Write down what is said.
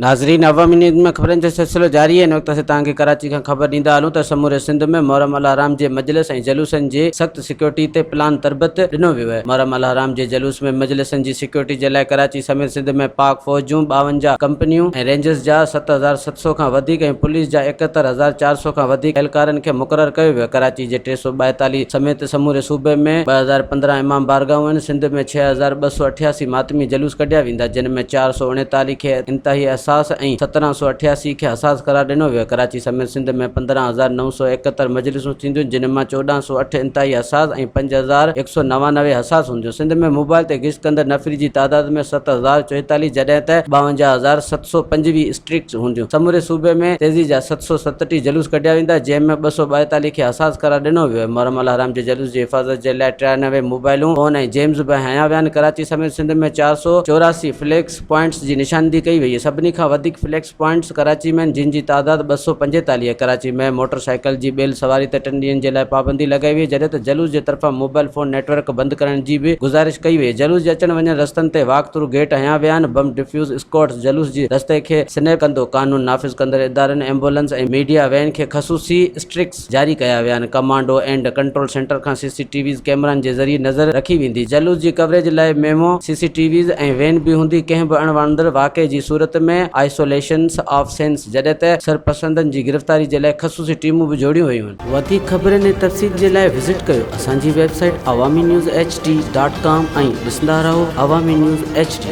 ناظرين عوامي نيوز ۾ خبرن جو سلسلو جاري آهي هن وقت اسين توهان کي ڪراچي کان خبر ڏيندا هلون ته سموري سنڌ ۾ محرم الحرام جي مجلس ۽ جلوسن جي سخت سيڪيورٽي تي پلان تربت ڏنو ويو آهي محرم الحرام جي جلوس ۾ مجلسن جي سيڪيورٽي جي لاء ڪراچي سميت سنڌ ۾ پاڪ فوج جون 52 ڪمپنيون ۽ رينجرز جا 7700 کان وڌيڪ ۽ پوليس جا 71400 کان وڌيڪ اهلڪارن کي مقرر ڪيو ويو آهي ڪراچي جي 342 سميت سموري صوبي ۾ 2015 امام بارگاهون آهن، سنڌ ۾ 6288 ماتمي جلوس ڪڍيا ويندا، جن ۾ 439 کي انتهائي حساس ۽ 1788 کي حساس قرار ڏنو ويو آهي، ڪراچي سميت سنڌ ۾ 15971 مجلسون ٿينديون، جن مان 1408 انتهائي حساس ۽ 5199 حساس هونديون، سنڌ ۾ موبائل تي گشت ڪندڙ نفري جي تعداد ۾ 7044 جڏهن ته 52725 اسٽريڪس هونديون، سموري صوبي ۾ تيزي جا 737 جلوس ڪڍيا ويندا، جنهن ۾ 242 کي حساس قرار ڏنو ويو آهي. محرم الحرام جي جلوس جي حفاظت جي لاء 93 موبائلون، فون ۽ جيمز به هنيا ويا آهن. ڪراچي سميت سنڌ ۾ 484 فليڪس پوائنٽس جي نشاندهي ڪئي وئي آهي. سڀني کان وڌيڪ فليڪس پوائنٽس ڪراچي ۾ آهن، جن جي تعداد 245 آهي. ڪراچي ۾ موٽر سائيڪل جي ٻيل سواري تي ٽن ڏينهن جي لاء پابندي لڳائي وئي، جڏهن ته جلوس جي طرفان موبائل فون نيٽ ورڪ بند ڪرڻ جي به گذارش ڪئي وئي. جلوس جي اچڻ وڃڻ رستن تي واڪ ٿرو گيٽ هنيا ويا آهن، بم ڊفيوز اسڪواڊز جلوس جي رستي کي سنيپ ڪندو، قانون نافذ ڪندڙ ادارن، ايمبولنس ۽ ميڊيا وين کي خصوصي اسٽرڪس جاري ڪيا ويا آهن، ڪمانڊو اينڊ ڪنٽرول سينٽر کان سي سي ٽي ويز ڪئميرائن جي ذريعي نظر رکي ويندي، جلوس جي ڪوريج لاء memo, C C T Vs ۽ van به هوندي، ڪنهن به اڻ وڻندڙ واقعي جي صورت ۾ آئسوليشنس آف سينس جڏهن ته شرپسندن جي گرفتاري جي لاء خصوصي ٽيمون به جوڙيون ويون آهن. وڌيڪ خبرن ۽ تفصيل جي لاء وزٽ ڪيو اسان جي website Awami news H D dot com ۽ ڏسندا رهو عوامي نيوز ايڇ ڊي.